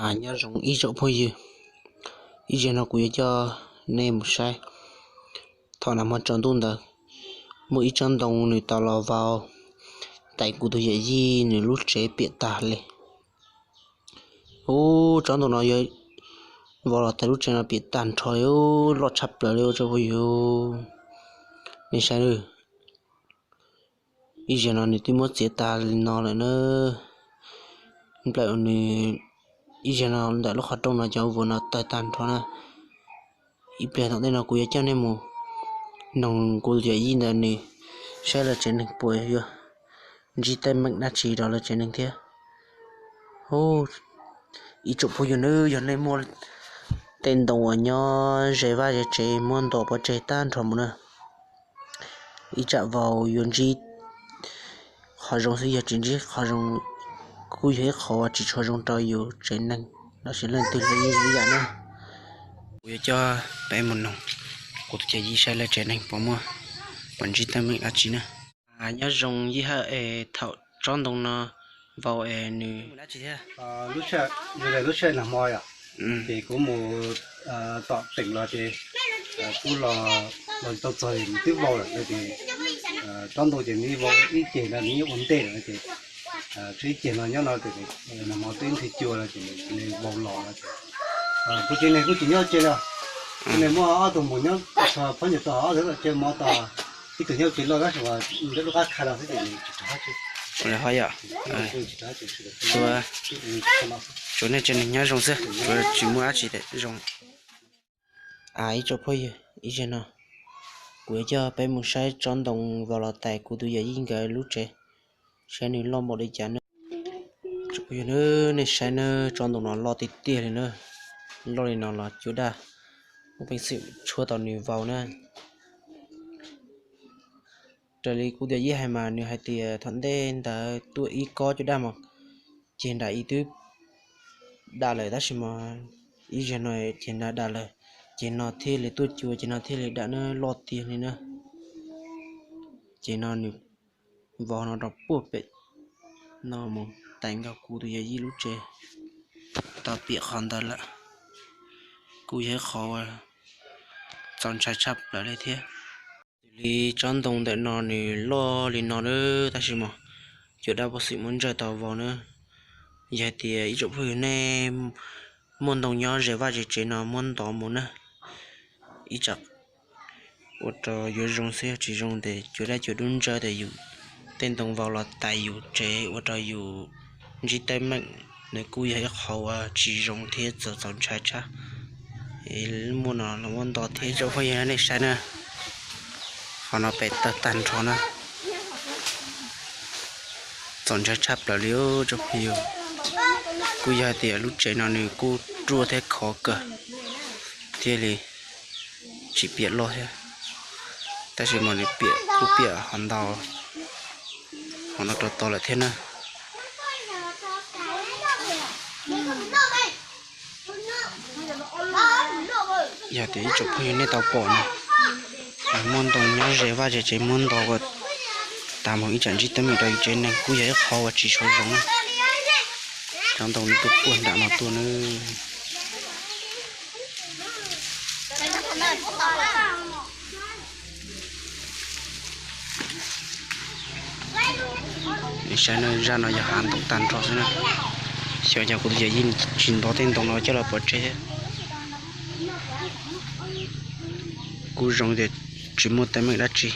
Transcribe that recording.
Nyob zoo ib tsoom phooj ywg, ib zaug no kuv yuav coj nej mus saib. Thaum nag hmo tsaus ntuj ntawd, muaj ib tsob ntoo nws tau los vau tais kuv tus yawm yij nws lub tsev piam tag li. Ub, tsob ntoo no yuav vau los tais lub tsev no piam tag nrho li, loj tshaj plaws li tsoom phooj ywg. Nej saib, ib zaug no nws twb muab txiav tag li no lawm na. Nplawm nws ib zaug no ntawm lub qhov rooj no cov vuas no tawg tag nrho na. Ib pliag tom ntej no kuv yuav coj nej mus noog kuv tus yawm yij ntawd nws saib lawv tsev neeg puas yuav ntsib teeb meem dab tsi rau lawv tsev neeg thiab. Ib tsoom phooj ywg, yog nej muaj tej ntoo uas nyob ze vaj ze tsev muab nto pov tseg tag nrho mus na, ib tsam vau yuav ntsib qhov zoo xwb, yog tsis ntsib qhov zoo kuj yog ib qhov uas tsis tshua zoo rau yus tsev neeg los sis leej twg los yeej ib yam na. Kuv yuav coj peb mus noog kuv tus yawm yij saib lawv tsev neeg puas muaj, puas ntsib teeb meem dab tsi na. Nyob zoo Yij Hawj, es thaum tsob ntoo no vau es nws lub sij hawm nag hmo yom, ces kuv mus tom teem los ces kuv los tau txog nws twb vau lawm no ces tsob ntoo ces nws vau ib ceg no nws yeej ua ntej lawm no ces tshuav ib ceg no nyob no ces nag hmo twb ib nthwv cua no ces nws vau los no ces kuv tsev neeg kuj tsis nyob tsev li. Kuv tsev neeg muaj ob tug mus nyob txog phob nyuam tog, ob tug tsev mov tog, ib tug nyob tsev loj tab sis mas nyob lub qab kha no xwb ces nws tsis rov qab tsev. Tsuas nej tsev neeg nyob zoo xwb, tsuas tsis muaj dab tsi zoo. Ib tsoom phooj ywg, ib zaug no kuv yuav coj peb mus saib tsob ntoo vau los tais kuv tus yawm yij nkawd lub tsev, saib nws loj npaum li cas na. Tsoom phooj ywg, nej saib nawb, tsob ntoo no loj tiag tiag li na. Loj li no los cua daj muaj peev xwm tshuab tau nws vau na. Raws li kuv tus yawm yij hais mas nws hais tias thaum ntej ntawd tuaj ib kob cua daj mas ceg nram ib twb dam lawm tab sis mas ib zaug no ceg nram dam lawm, ceg no thiaj li tuaj cua, ceg no thiaj li dam na, loj tiag li na. Ces no nws vau no rau puag pem no mus tais nkaus kuv tus yawm yij lub tsev tau piam qhov ntawd lawm. Kuj yog ib qhov uas txaus ntshai tshaj plaws li thiab. Raws li tsob ntoo ntawm no nws loj li no na, tab sis mas cua daj puag xwm muab ntsawj tau vau na. Yog hais tias ib tsoom phooj ywg nej muaj ntoo nyob ze vaj ze tsev no muab ntov mus na, ib tsam ua rau yuav zoo xwb, yog tsis zoo ces cua daj cua dub ntsawj tias yus tej ntoo vau los tais yus tsev ua rau yus ntsib teeb meem, nws kuj yog ib qhov uas tsis zoo thiab txaus txaus ntshai tshaj. Muaj no los muab ntov thiab tsoom phooj ywg nej saib na, qhov no pem tawg tag nrho na. Txaus ntshai tshaj plaws li tsoom phooj ywg. Kuj yog hais tias lub tsev no nws kuj ruaj thiab khov kawg thiaj li tsis piam loj thiab, tab sis mas nws piam kuj piam ho ntau, ho no rau tau lawm thiab na. Yog tias ib tsoom phooj ywg nej tau pom no, muaj ntoo nyob ze vaj ze tsev muab ntov ua tas mus ib tsam ntsib teeb meem rau yus tsev neeg kuj yog ib qhov uas tsis tshua zoo na. Cov ntoo nws tuaj puag nram no tuaj na. Saib na, zaj no yog hav ntoo tag nrho xwb na. Xyov yog kuv tus yawm yij tsis ntov tej ntoo no coj los pov tseg thiab. Kuj zoo tias tsis muaj teeb meem dab tsi.